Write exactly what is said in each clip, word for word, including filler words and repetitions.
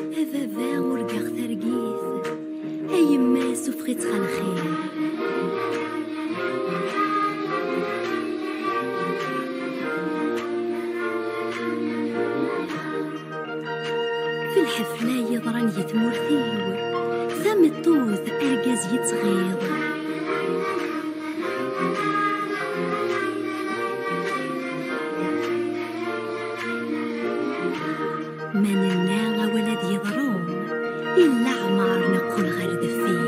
A baba urgaɣ targit, a yemma sufeɣ-itt ɣer lxir. Fi lḥefla yeḍran di tmurt-iw, tameṭṭut argaz yettɣiḍ. Ma nenna awal ad yeḍru, i leɛmer neqqel ɣer deffir.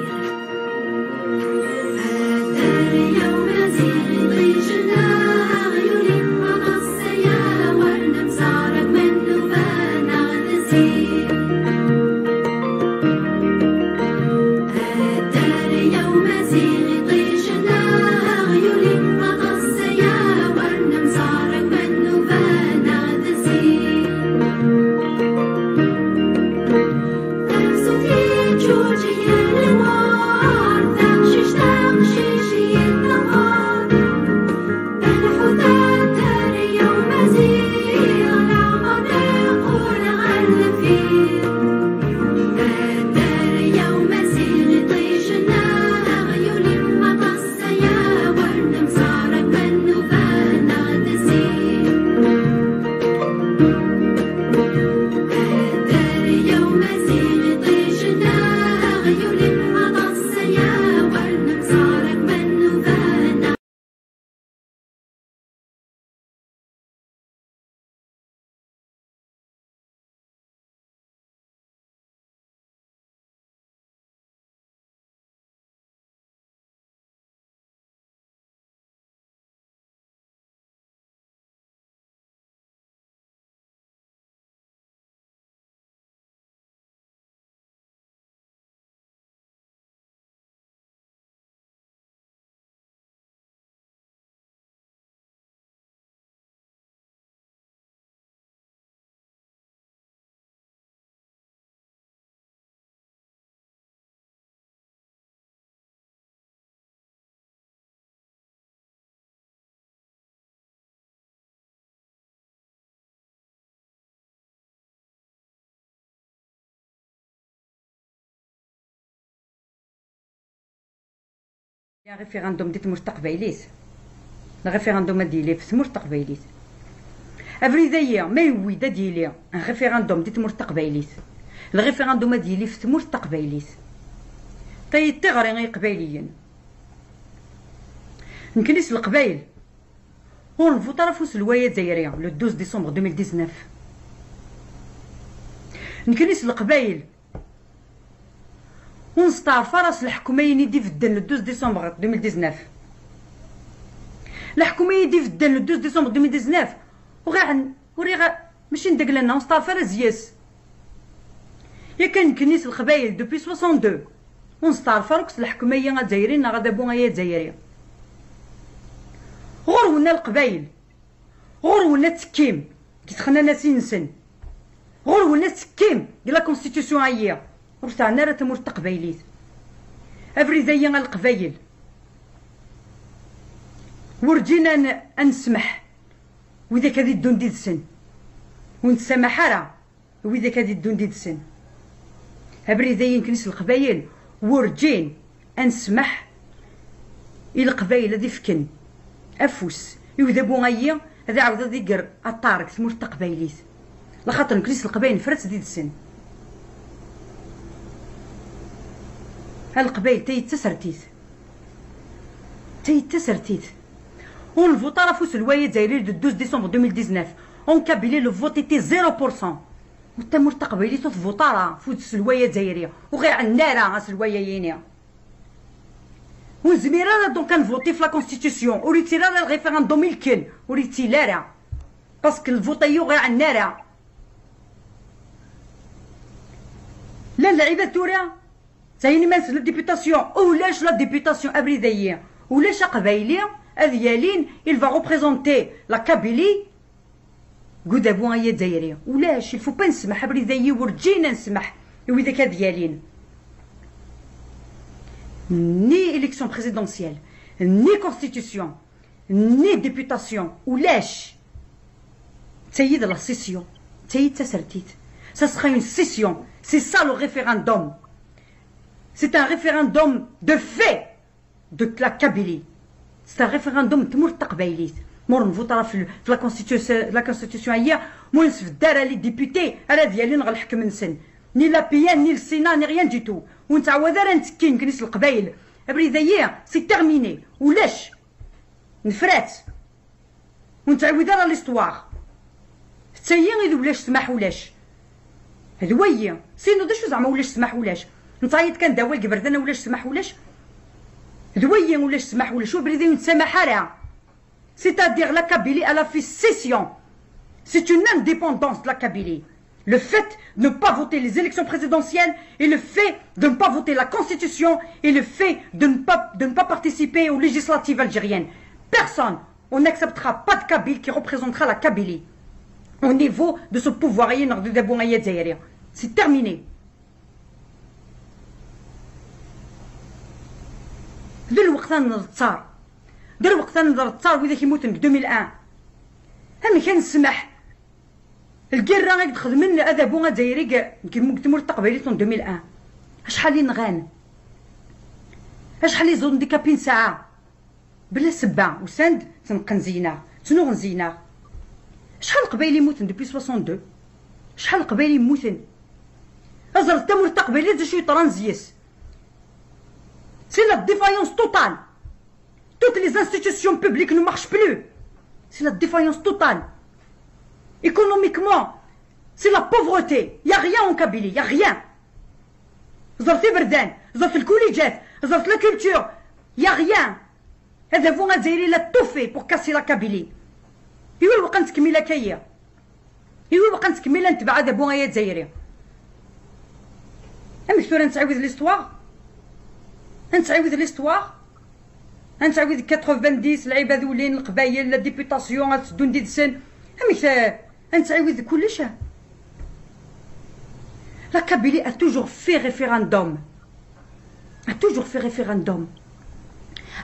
Référendum di tmurt taqbaylit. Référendum ad yili f tmurt taqbaylit. Abrid-ayi ma yewwi-d ad yili référendum di tmurt taqbaylit. Référendum ad yili f tmurt taqbaylit. Tayi d tiɣri i Iqbayliyen. Nekni s Leqbayel ur nvuṭ ara f uselway azzayri le douze décembre deux mille dix-neuf. Nekni s Leqbayel ur nesteɛref ara s leḥkem-ayen i d-ibedden le douze décembre deux mille dix-neuf. Leḥkem-ayen i d-ibedden le douze décembre deux mille dix-neuf, ur ɣ-, ur ɣ-, mačči n dagla-nneɣ, ur nesteɛref ara zzi-s. Yakan nekni s Leqbayel depuis soixante-deux, ur nesteɛref ara akk s leḥkem-ayi azzayri neɣ adabu-ayi azzayri. Ɣur-wen a Leqbayel, ɣur-wen ad tekkim deg texnanasin-nsen. Ɣur-wen ad tekkim deg la constitution-ayi. Ur teɛni ara tamurt taqbaylit. Abrid-ayi a Leqbayel, werǧin ad n-, ad nesmeḥ widak ad iddun did-sen. Ur ntsamaḥ ara widak ad iddun did-sen. Abrid-ayi nekni s Leqbayel, werǧin ad nesmeḥ i Leqbayel ad ifken afus i udabu-ayi, ad iɛawed ad iger aṭar deg tmurt taqbaylit. Laxaṭer nekni s Leqbayel nefra-tt did-sen. A Leqbayel, tayi d tasertit. Tayi d tasertit. Ur nvuṭ ara f uselway azzayri le douze décembre deux mille dix-neuf. En Kabylie, le vote était zéro pour cent. U tamurt taqbaylit ur tvuṭ ara f uselway azzayri. Ur ɣ-iɛenni ara aselway-ayini. Ur nezmir ara donc ad nvuṭi f la constitution. Ur yettili ara référendum ilken. Ur yettili ara. Parce que le vote-ayi ur ɣ-iɛenni ara. Llan lɛibad tura ttaynin iman-nsen la députation. Ulac la députation abrid-ayi. Ulac aqbayli ad yalin, il va représenter la Kabylie deg udabu-ayi azzayri. Ulac, il faut pas nesmeḥ abrid-ayi, werǧin ad nesmeḥ i widak ad yalin. Ni élection présidentielle, ni constitution, ni députation, ulac. Tayi d la scission, tayi d tasertit. Ça sera une scission. C'est ça le référendum. C'est un référendum de fait de la Kabylie. C'est un référendum n tmurt taqbaylit. Ma ur nvuṭ ara fi, fi la constitution, la constitution-agi, ma ur nesbedd ara les députés ara d-yalin ɣer lḥekm-nsen. Ni la P N, ni le Sénat, ni rien du tout. Ur nettɛawad ara nettekki nekni s leqbayel. Abrid-agi, c'est terminé. Ulac. Nefra-tt. Ur nettɛiwid ara l'histoire. D tayi i d ulac smaḥ ulac. D wayi. Sinon d acu zeɛma ulac smaḥ ulac? Nettɛeyyiḍ kan d awal deg iberdan ulac smaḥ ulac. D wayi ulac smaḥ ulac. Ur abrid ur nettsamaḥ ara. C'est-à-dire la Kabylie, elle a fait scission. C'est une indépendance de la Kabylie. Le fait de ne pas voter les élections présidentielles et le fait de ne pas voter la constitution et le fait de ne pas, de ne pas participer aux législatives algériennes. Personne, on n'acceptera pas de Kabyle qui représentera la Kabylie au niveau de ce pouvoir. C'est terminé. D lweqt ad nḍetter. D lweqt ad nḍetter widak yemmuten deg deux mille un. Amek ad nesmeḥ lgirra i d-xedmen adabu azzayri deg, deg tmurt taqbaylit en deux mille un? Acḥal i nɣan? Acḥal i handicapés nesɛa? Bla sebba, usan-d, ttneqqen zi-neɣ, ttnuɣen zi-neɣ. Acḥal n Leqbayel i yemmuten depuis soixante-deux? Acḥal n Leqbayel i yemmuten? Ẓret tamurt taqbaylit d acu yeḍran zi-s. C'est la défaillance totale. Toutes les institutions publiques ne marchent plus. C'est la défaillance totale. Économiquement, c'est la pauvreté. Il n'y a rien en Kabylie, il n'y a rien. Ẓret iberdan, ẓret lkulijat, ẓret la culture. Il n'y a rien. Adabu azzayri, il a tout fait pour casser la Kabylie. Iwa lweqt ad nettkemmil akka-yi? Iwa lweqt ad nettkemmil ad netbeɛ adabu azzayri? Amek tura nettɛiwid l'histoire? Ad nettɛiwid l'histoire? Ad nettɛiwid quatre-vingt-dix, lɛibad ulin, leqbayel, la députation, ad tteddun did-sen. Amek, eh, ad nettɛiwid kullec? La Kabylie a toujours fait référendum. A toujours fait référendum.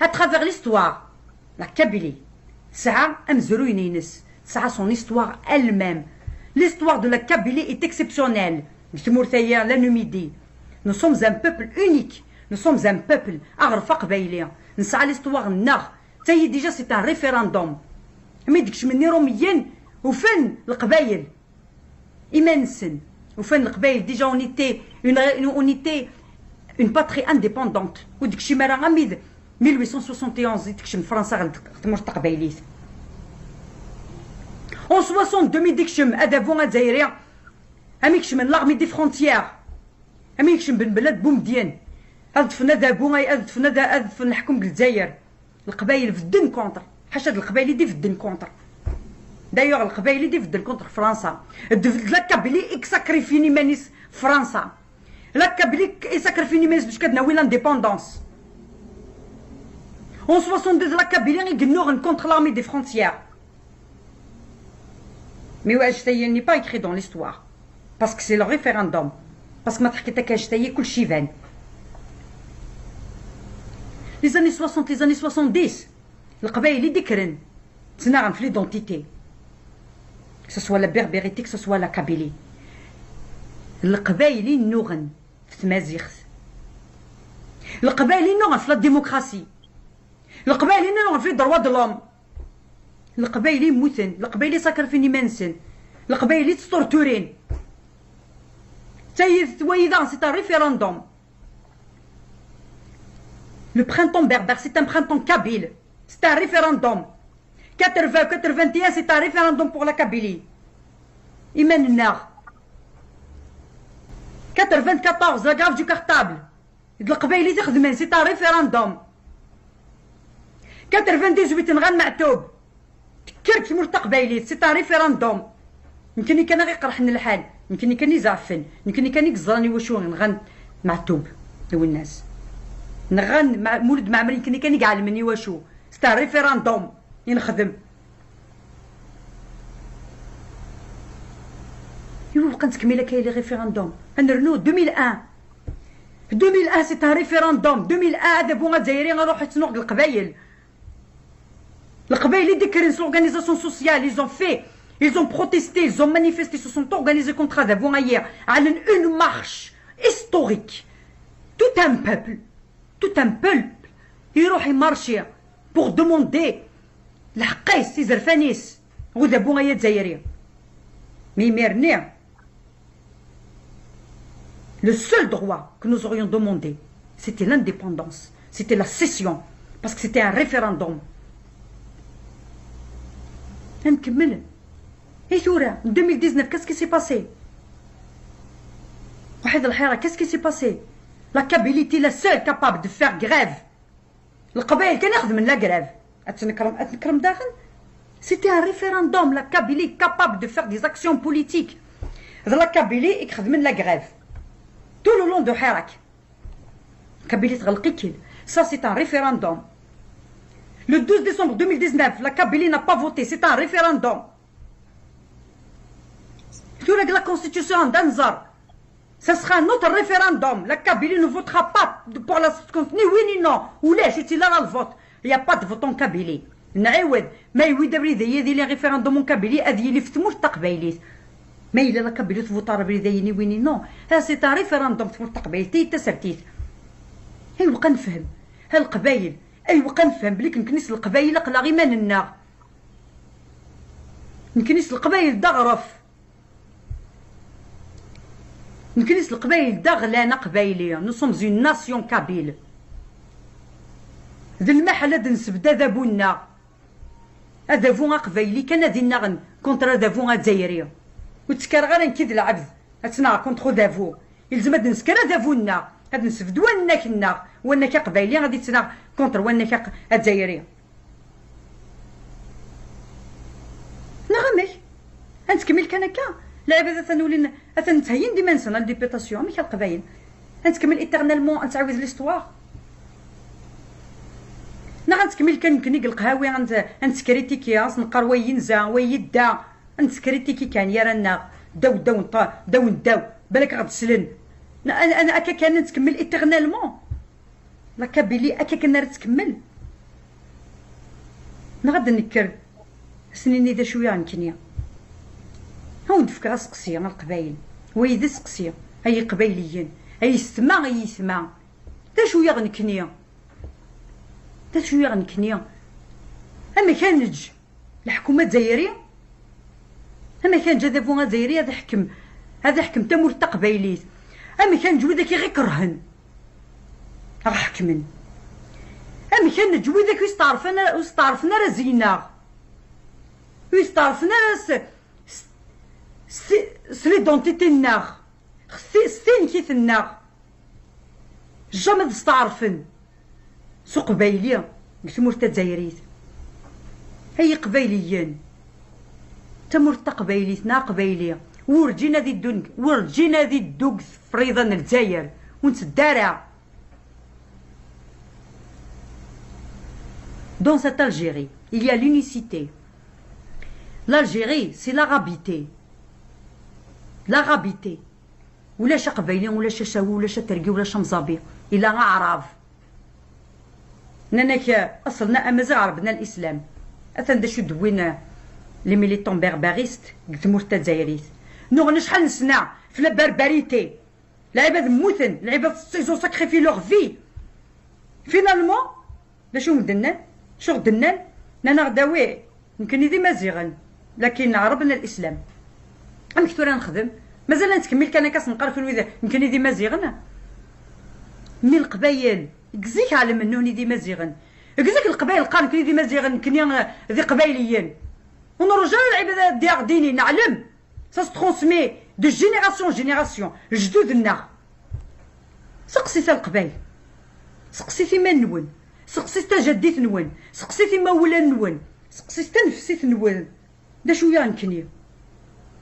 À travers l'histoire, la Kabylie tesɛa amezruy-nni-ines, tesɛa son histoire elle-même. L'histoire de la Kabylie est exceptionnelle. Deg tmurt-agi, la Numidie. Nous sommes un peuple unique. Nous sommes un peuple, aɣref aqbayli. Nesɛa l'histoire-nneɣ. Tayi déjà c'est un référendum. Mi d-kecmen Iṛumiyen, ufan Leqbayel iman-nsen. Ufan Leqbayel déjà, on était une, on était une patrie indépendante. Ur d-kcim ara ami d mille huit cent soixante et onze i tekcem Fransa ɣer tmurt taqbaylit. En soixante-deux mi d-ikcem adabu azzayri, ami kecmen l'armée des frontières, ami kecmen Ben Bellad Boumediene, ad ḍḍfen adabu, ad ḍḍfen ad, ad ḍḍfen leḥkem deg Lezzayer. Leqbayel bedden contre. Ḥaca d Leqbayel i d-ibedden contre. D'ailleurs, Leqbayel i d-ibedden contre Fransa. D, d la Kabylie i yessakrifyin iman-is Fransa. La Kabylie i yessakrifyin iman-is bac ad nawi l'indépendance. En soixante-deux, d la Kabylie i yennuɣen contre l'armée des frontières. Mais ouais, anect-ayi n'est pas écrit dans l'histoire. Parce que c'est le référendum. Parce que ma teḥkiḍ akka anect-ayi, kullec iban. Les années soixante, les années soixante-dix, Leqbayel i d-ikkren ttnaɣen f l'identité. Que ce soit la berbérité, que ce soit la Kabylie. Leqbayel i nnuɣen f tmaziɣt. Leqbayel i nnuɣen f la démocratie. Leqbayel i nnuɣen f les droits de l'homme. Leqbayel i mmuten, Leqbayel i sakrifin iman-nsen, Leqbayel i ttṭurturin. Tayi d wayi daɣen, c'est un référendum. Le printemps berbère, c'est un printemps kabyle. C'est un référendum. Quatre-vingts, quatre-vingt-un, c'est un référendum pour la Kabylie. Iman-nneɣ. Quatre-vingt-quatorze, la grève du cartable. D Leqbayel i t-ixedmen, c'est un référendum. Quatre-vingt-dix-huit nɣan Meɛtub. Tekker-d tmurt taqbaylit, c'est un référendum. Nekkni kan i ɣ-iqerḥen lḥal, nekkni kan i zeɛfen, nekkni kan i yeẓran i wacu nɣan Meɛtub d Winnas. Nɣan Ma-, Mulud Mɛemmri, nekkni kan i iɛelmen i wacu. C'est un référendum i nexdem. Iwa bqa nettkemmil akka i les référendums? Ad nernu deux mille un. Deux mille un, c'est un référendum. Deux mille un, adabu azzayri iruḥ yettnuɣ deg Leqbayel. Leqbayel i d-ikkren s l'organisation sociale, ils ont fait Ils ont protesté, ils ont manifesté, se sont organisés contre Adabu Ayer. Ɛlan une marche historique. Tout un peuple, tout un peuple iruḥ imarcher pour demander lḥeqq-is, izerfan-is, ɣer Adabu Ayer Azzayri. Mais imir-nni, le seul droit que nous aurions demandé, c'était l'indépendance, c'était la cession, parce que c'était un référendum. Ad nkemmel. Et tura, en deux mille dix-neuf, qu'est-ce qui s'est passé? Waḥed lḥira, qu'est-ce qui s'est passé? La Kabylie était la seule capable de faire grève. Leqbayel kan ixedmen la grève. Ad tnekrem, ad tnekrem daɣen. C'était un référendum. La Kabylie est capable de faire des actions politiques. D la Kabylie i ixedmen la grève tout le long de Hirak. Kabylie tɣelq-ikel. Ça, c'est un référendum. Le douze décembre deux mille dix-neuf, la Kabylie n'a pas voté. C'est un référendum. Tura, la constitution, ad nẓer. Ça sera un autre référendum. La Kabylie ne votera pas pour la seconde, ni oui ni non. Ulac, ur yettili ara le vote. Il n'y a pas de vote en Kabylie. Nɛiwed, ma yewwi-d abrid-ayi ad yili référendum en Kabylie, ad yili f tmurt taqbaylit. Ma yella la Kabylie tvuṭar abrid-ayi ni oui ni non. Ah, c'est un référendum f tmurt taqbaylit, ay tasertit. Ayweq ad nefhem? A Leqbayel, ayweq ad nefhem belli nekkni s Leqbayel aql-aɣ iman-nneɣ? Nekkni s Leqbayel d aɣref. Nekkni s Leqbayel d aɣlan aqbayli. Nous sommes une nation kabyle. D lmaḥal ad nsebded adabu-nneɣ. Adabu aqbayli kan ad inaɣen contre adabu azzayri. Ur ttkareɣ ara nekk d lɛebd ad ttnaɣeɣ contre adabu. Ilzem ad nesker adabu-nneɣ, ad nsebded wannak-nneɣ, wannak aqbayli ad ittnaɣ contre wannak aq-, azzayri. Neɣ amek? Ad nettkemmil kan akka? Lɛibad atan ulin, atan ttheyyin-d iman-nsen à la députation. Amek a Leqbayel? Ad nettkemmil éternellement, ad nettɛiwid l'histoire? Neɣ ad nettkemmil kan nekkni deg leqhawi, ad nett-, ad nettkritikiya, ad s-neqqar wa yenza, wa yedda, ad nettskritiki kan gar-aneɣ, ddaw, ddaw, ddaw, ddaw, balak ad ɣ-d-slen. Na-, an-, an-, akka kan ad nettkemmil éternellement? La Kabylie akka kan ara tettkemmel? Neɣ ad d-nekker, ad s-nini d acu i aɣ-nekkni? Ad wen-d-fkeɣ aseqsi a Leqbayel, wayi d aseqsi, ay Iqbayliyen, ay yessetma, ay yetma, d acu i aɣ-nekkni? D acu i aɣ-nekkni? Amek ad neǧǧ leḥkuma azzayri? Amek ad neǧǧ adabu azzayri ad iḥkem, ad iḥkem tamurt taqbaylit? Amek ad neǧǧ widak i ɣ-ikerhen a ɣ-ḥekmen? Amek ad neǧǧ widak ur steɛṛfen ara, ur steɛṛfen ara zeyneɣ? Ur steɛṛfen ara s, s, s, s l'identité-nneɣ, s, s tinekkit-nneɣ. Jamais ad steɛṛfen s uqbayli deg tmurt tazzayrit. Ay Iqbayliyen, tamurt taqbaylit neɣ aqbayli, werǧin ad iddun, werǧin ad iddug s Friḍa n Lezzayer, ur netteddu ara. Dans cette Algérie, il y a l'unicité. L'Algérie, c'est l'arabité. L'arabité. Ulac aqbayli, ulac acawi, ulac atergi, ulac amẓabi. Ila aɛrab. Nnan-ak, aṣel-nneɣ amaziɣ, ɛerb-nneɣ lislam. Atan d acu d-wwin, eh, les militants berbéristes deg tmurt tazzayrit. Nuɣen acḥal n sna f la barbarité. Lɛibad mmuten, lɛibad, ils ont sacrifié leur vie. Finalement, d acu i d-nnan? Acu i d-nnan? Nnan-aɣ-d awi, nekkni d Imaziɣen, lakin ɛerben lislam. Amek tura nexdem? Mazal ad nettkemmil kan akka s-neqqar kunwi d, nekkni d Imaziɣen? Mi Leqbayel, deg zik ɛelmen nutni d Imaziɣen. Deg zik Leqbayel qqaren nekkni d Imaziɣen, nekkni, eh, d Iqbayliyen. Ur nruǧu ara lɛibad ad d-yaɣ dini, neɛlem. Ça se transmet de génération en génération. Lejdud-nneɣ. Seqsit a Leqbayel. Seqsit iman-nwen. Seqsit tajaddit-nwen. Seqsit imawlan-nwen. Seqsit tanefsit-nwen. D acu i aɣ-nekkni?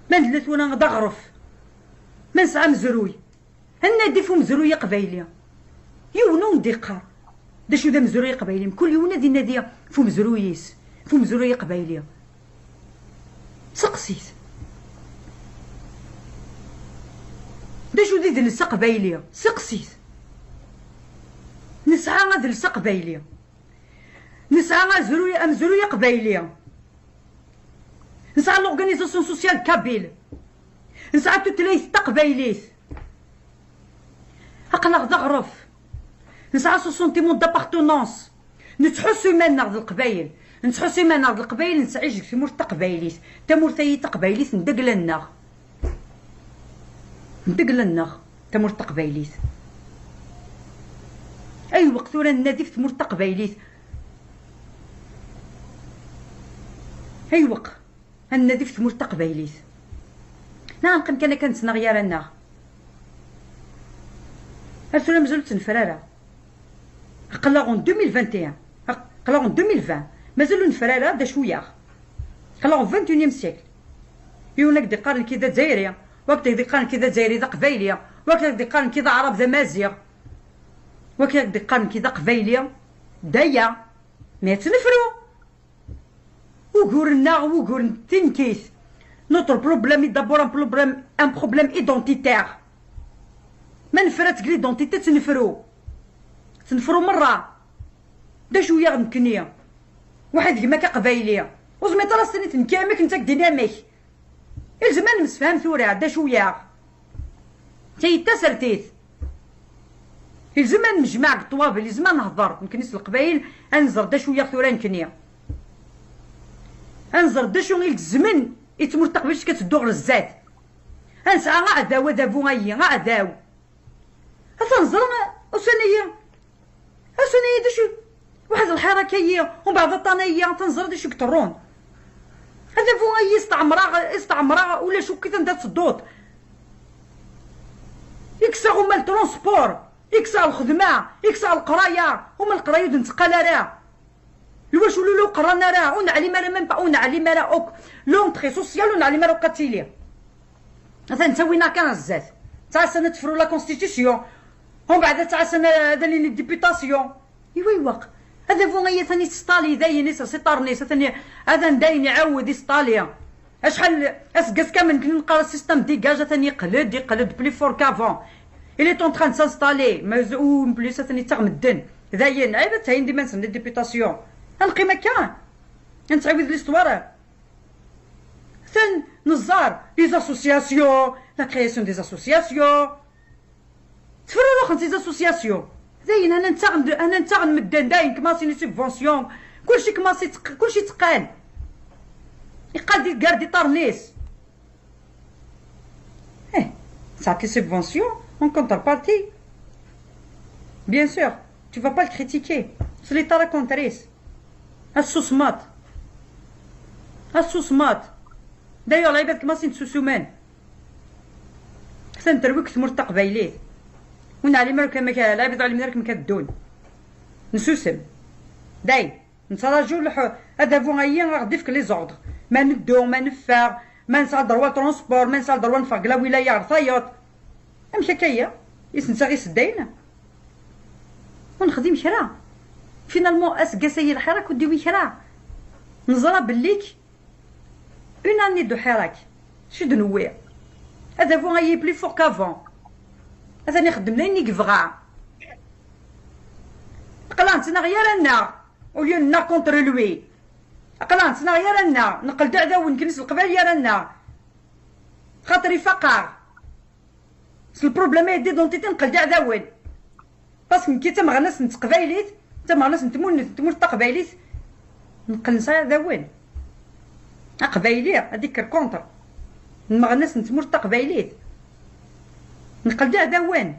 Ma nella tura d aɣref. Ma nesɛa amezruy. Ad nadi f umezruy aqbayli. Yiwen ur d-iqqar d acu d amezruy aqbayli. Mkul yiwen ad inadi f umezruy-is, f umezruy aqbayli. Seqsit. D acu d idles aqbayli? Seqsit. Nesɛa adles aqbayli. Nesɛa azruy, amezruy aqbayli. Nesɛa l'organisation sociale kabyle. Nesɛa tutlayt taqbaylit. Aql-aɣ d aɣref. Nesɛa ce sentiment d'appartenance. Nettḥussu iman-nneɣ d Leqbayel. Nettḥussu iman-nneɣ d Leqbayel, nettɛic deg tmurt taqbaylit. Tamurt-ayi taqbaylit n degla-nneɣ. N degla-nneɣ, tamurt taqbaylit. Ayweq tura nadi f tmurt taqbaylit? Ayweq ad nadi f tmurt taqbaylit? Neɣ neqqim kan akka nettnaɣ yar-aneɣ? Ar tura mazal ur tt-nefra ara. Aql-aɣ en deux mille vingt et un. Aql-aɣ en deux mille vingt. Mazal ur nefra ara d acu yaɣ. Aql-aɣ en vingt et unième siècle. Yiwen ad k-d-iqqar nekki d azzayri, wa ad k-d-iqqar nekki d azzayri d aqbayli, wa ad k-d-iqqar nekki d aɛrab d amaziɣ, wa ad k-d-iqqar nekki d aqbayli d aya. Mais ad tt-nefru. Ugur-nneɣ, ugur n tinkit. Notre problème est d'abord un problème, un problème identitaire. Ma nefra seg l'identité, ttnefru. Ttnefru merra. D acu yaɣ nekkni? Waḥed gma-k aqbayli. Ur zmireḍ ara s-tiniḍ nekki amek, netta k-d-ini amek. Ilzem ad nemsefham tura, d acu yaɣ? Tayi d tasertit. Ilzem ad nemjmaɛ deg ṭṭwabel, ilzem ad nehder nekkni s Leqbayel, ad nẓer d acu yaɣ tura nekkni. Ad nẓer d acu ilezmen i tmurt taqbaylit ad teddu ɣer zdat. Ad nesɛa aɛdaw, adabu ayi, aɛdaw. Atan ẓran ussan-ayi, ussan-ayi d acu? Waḥed lḥir akka-yi, umbeɛd aṭan-ayi, atan ẓran d acu i yeṭṭerrun. Adabu ayi isteɛmer-aɣ, isteɛmer-aɣ, ulac akk anda tedduḍ. Ikkes-aɣ uma le transport, ikkes-aɣ lxedma, ikkes-aɣ leqraya, uma leqraya ur d-netteqqal ara. Lwacul ur qran ara, ur neɛlim ara, même pas, ur neɛlim ara akk. L'entrée sociale ur neɛlim ara akk ad tili. Atan ttawin-aɣ kan ar zdat. Ttɛassan ad tefru la constitution. Umbeɛd ad ttɛassan ad alin les députations. Iwa iwaq? Adabu ayi atan yettstali dayen, isers iṭarren-is, atan i-, atan dayen iɛawed iṣṭali. Acḥal aseggas kamel nekni neqqar système dégage, atan yeqled, yeqled plus fort qu'avant. Il est en train de s'installer, mais ou en plus atan yettaɣ medden. Dayen, ɛib ad thayin d iman-nsen les députations. Ad neqqim akka? Ad nettɛiwid l'histoire? Atan neẓẓar les associations, la création des associations. Tefruruxen ces associations. Dayen, ana nettaɣen, ana nettaɣen medden, dayen, kmasin les subventions. Kulci kmasi tq-, kulci tqal. Iqal di gar d iṭarn-is. Eh, ça tes subventions en contrepartie. Bien sûr, tu vas pas le critiquer. C'est les tara contre. Assusmat. Assusmat. D'ailleurs, lɛibad kmasin tsusuman. Atan terwi deg tmurt taqbaylit. Ur neɛlim ara amek, lɛibad ur ɛlimen ara amek ad ddun. Nsusem. Day, nettraǧu lḥ-, adabu ayi aɣ-d-ifk les ordres. Ma neddu, ma neffeɣ, ma nesɛa ddrewa n transport, ma nesɛa ddrewa neffeɣ deg la wilaya ɣer tayeḍ. Amek akka-ya? Is netta iseddayen? Ur nexdim kra. Finalement, aseggas-ayi lḥirak ur d-iwi kra. Neẓra bellik une année de ḥirak. Acu d-newwi? Adabu ayi plus fort qu'avant. Atan ixeddem d ayen i yebɣa. Aql-aɣ nettnaɣ yar-aneɣ. Au lieu de neɣ contre lui. Aql-aɣ nettnaɣ yar-aneɣ. Neqqel d iɛdawen, nekkni s Leqbayel yar-aneɣ. Xaṭer ifaq-aɣ. S le problème d'identité neqqel d iɛdawen. Parce que nekki d tameɣnast n teqbaylit, d tameɣnast n tmun-, tmurt taqbaylit, neqqel nesɛa iɛdawen. Aqbayli ad ikker contre lmeɣnast n tmurt taqbaylit, neqqel d iɛdawen.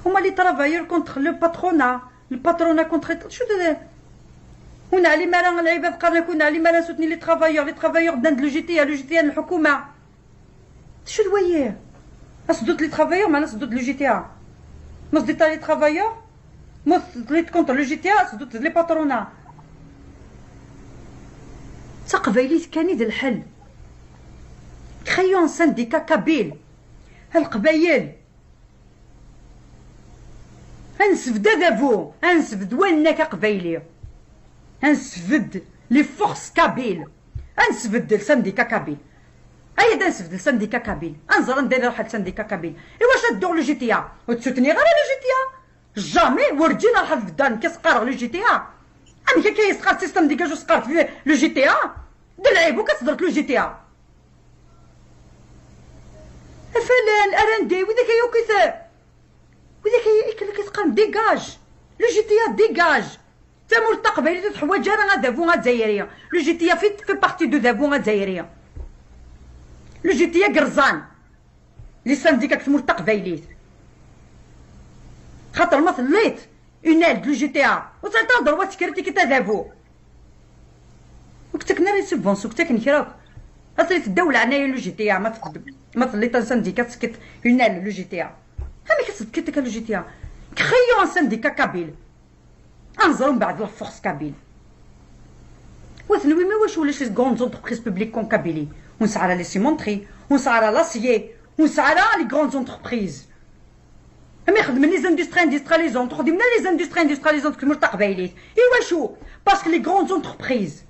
Huma les travailleurs contre le patronat, le patronat contre, شو ده؟ Ur neɛlim ara, lɛibad qqaren-ak ur neɛlim ara, soutenir les travailleurs, les travailleurs ddan d le G T A, le G T A n lḥukuma. D acu d wayi? As-ddut les travailleurs, meɛna as-ddut le G T A. Ma teddiḍ les travailleurs, ma teddiḍ contre le G T A, as-ddut les patronats. D taqbaylit kan i d lḥel. Créons un syndicat kabyle. A Leqbayel. Ad nesbedd adabu, ad nesbedd wayen-nnek aqbayli. Ad nesbedd les forces kabyles. Ad nesbedd le syndicat kabyle. Aya d ad nesbedd le syndicat kabyle. Ad nẓer anda i iruḥ le syndicat kabyle. Iwacu ad dduɣ le G T A? Ur ttsutniɣ ara le G T A. Jamais, werǧin ruḥeɣ beddeɣ nekk ad s-qqareɣ le G T A. Amek akka yesqar système dégage u sqart le G T A? D lɛib akk ad teḍret le G T A. Afalan, arandi, widak ay akk i t-, widak ay, ay, ay teqqarem dégage. Le G T A dégage. Tamurt taqbaylit ur teḥwaǧ ara adabu azzayri. Le G T A fait, fait partie de adabu azzayri. Le G T A gerẓan. Les syndicats deg tmurt taqbaylit. Xaṭer ma telliḍ une aile de le G T A, ur tesɛiḍ ara ddṛuwa tekker tikit adabu. Ur k-ttaken ara les subventions, ur k-ttaken kra akk. Ad teddaw leɛnaya le G T A, ma txeddem, ma telliḍ un syndicat tekkiḍ une aile le G T A. Amek ad tekkiḍ akka le G T A? Créons un syndicat kabyle. Ad nẓer mbeɛd la force kabyle. Wa tenwim iwacu ulac les grandes entreprises publiques en Kabylie? Ur nesɛi ara les cimenteries, ur nesɛi ara l'acier, ur nesɛi ara les grandes entreprises. Am ixedmen les industries industrialisantes, ur xdimen ara les industries industrialisantes deg tmurt taqbaylit. Iwacu? Parce que les grandes entreprises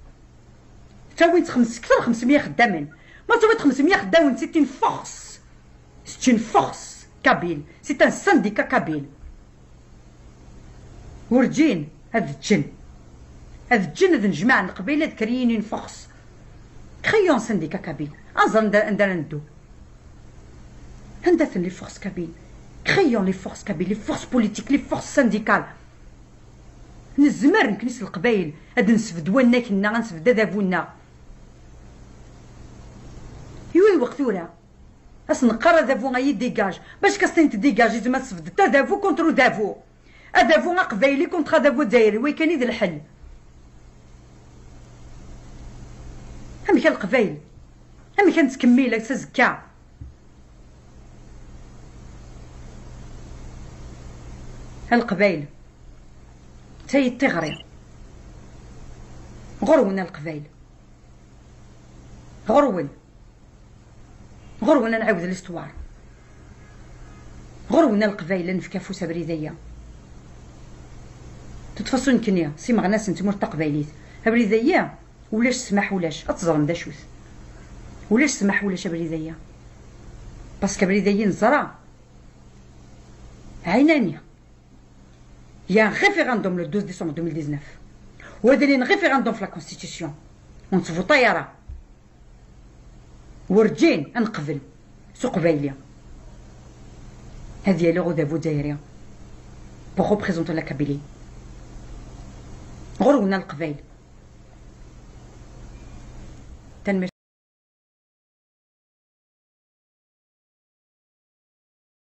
ttawint xems-, kter xemsemya ixeddamen. Ma ttawiḍ xemsemya ixeddamen, c'est une force. C'est une force kabyle. C'est un syndicat kabyle. Werǧin ad ǧǧen. Ad ǧǧen ad nejmaɛen Leqbayel ad créer une force. Créons un syndicat kabyle. Ad nẓer anda, anda ara neddu. Anda-ten les forces kabyles? Créons les forces kabyles, les forces politiques, les forces syndicales. Nezmer nekni s Leqbayel ad nesbedd wannak-nneɣ, ad nesbedd adabu-nneɣ. Yiwen lweqt tura, ad s-neqqar adabu-ayi dégage. Bac ka s-tiniḍ dégage, yezmer ad tesbeddeḍ adabu contre adabu. Adabu aqbayli contre adabu azzayri, wayi kan i d lḥel. Amek a Leqbayel? Amek a nettkemmil ass azekka? A Leqbayel, tayi d tiɣri. Ɣur-wen a Leqbayel. Ɣur-wen. Ɣur-wen ad nɛiwed l'histoire. Ɣur-wen a Leqbayel ad nefk afus abrid-aya. De toute façon, nekkni, s imeɣnasen n tmurt taqbaylit, abrid-aya, ulac ssmaḥ, ulac, ad teẓrem d acu-t. Ulac ssmaḥ, ulac abrid-aya. Parce que abrid-aya neẓra. Ɛinani. Il y a un référendum le douze décembre deux mille dix-neuf. Wa d un référendum ɣef la constitution. Ur nettvuṭay ara. Werǧin ad neqbel s uqbayli ad yali adabu azzayri pour représenter la Kabylie. Ɣur-wen a Leqbayel. Tanemmirt.